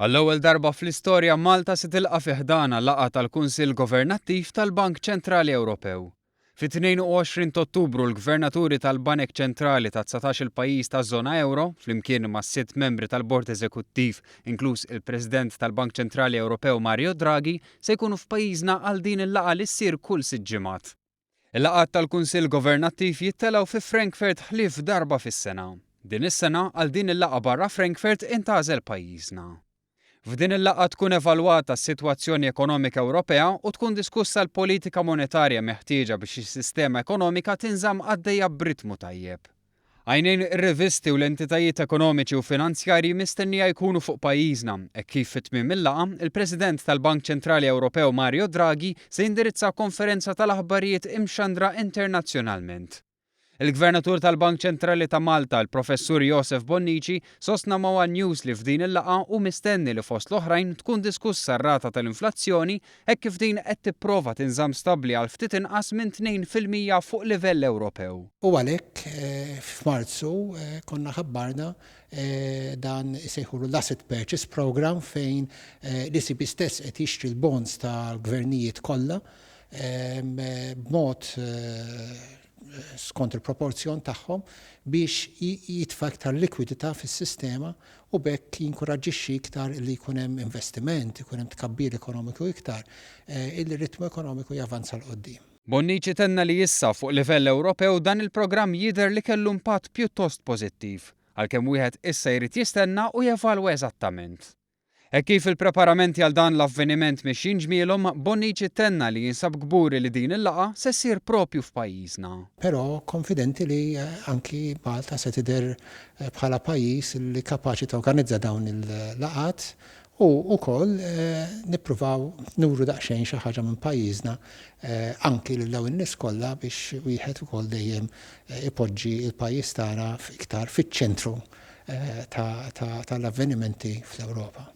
Għall-ewwel darba fl-istorja Malta se tilqa' fi ħdanha laqgħa tal-Kunsill Governattiv tal-Bank Ċentrali Ewropew. Fit-22 t'Ottubru l-Gvernaturi tal-Banek Ċentrali ta' 19-il pajjiż taż-żona ewro, flimkien mas-sitt membri tal-Bord Eżekuttiv inkluż il-President tal-Bank Ċentrali Ewropew Mario Draghi, se jkunu f'pajjiżna għal din il-laqgħa li ssir kull sitt ġimgħat. Il-laqgħat tal-Kunsill Governattiv jittelgħu fi Frankfurt ħlief darba fis-sena. Din is-sena, għal din il-laqgħa barra Frankfurt intgħażel pajjiżna. F'din il-laqgħa tkun evalwata s-sitwazzjoni ekonomika Ewropea u tkun diskussa l-politika monetarja meħtieġa biex is-sistema ekonomika tinżamm għaddejja b'ritmu tajjeb. Għajnejn ir-rivisti u l-entitajiet ekonomiċi u finanzjarji mistennija jkunu fuq pajjiżna, hekk kif fi tmiem il-laqgħa, il-President tal-Bank Ċentrali Ewropew Mario Draghi se jindirizza konferenza tal-aħbarijiet imxandra internazzjonalment. Il-Gvernatur tal-Bank Ċentrali ta' Malta, il-Professur Josef Bonnici, sostna ma' one News li f'din il-laqgħa hu mistenni li fost l-oħrajn tkun diskussa r-rata tal-inflazzjoni hekk kif din qed tipprova tinżamm stabbli għal ftit inqas minn 2% fuq livell Ewropew. U għalhekk f'Marzu konna ħabbarna dan isejħulu l-Asset Purchase Programme fejn l-ECB stess qed jixtri l-bonds tal-gvernijiet kollha b'mod skont il-proporzjon tagħhom biex jitfa' iktar likwidità fis-sistema u b'hekk jinkoraġġixxi iktar li jkun hemm investiment, ikun hemm tkabbir ekonomiku iktar, illi r-ritmu ekonomiku javanza 'l quddiem. Bonnici tenna li issa fuq livell Ewropew dan il-programm jidher li kellu impatt pjuttost pożittiv, għalkemm wieħed issa jrid jistenna u jevalwa eżattament. Hekk kif il-preparamenti għal dan l-avveniment mixjin ġmielhom, Bonnici tenna li jinsab kburi li din il-laqgħa se ssir proprju f'pajjiżna. Però konfidenti li anki Malta se tidher bħala pajjiż li kapaċi torganizza dawn il-laqgħat u wkoll nippruvaw nuru daqsxejn xi ħaġa minn pajjiżna anki lil dawn in-nies kollha biex wieħed ukoll dejjem ipoġġi l-pajjiż tagħna iktar fiċ-ċentru tal-avvenimenti fl-Ewropa.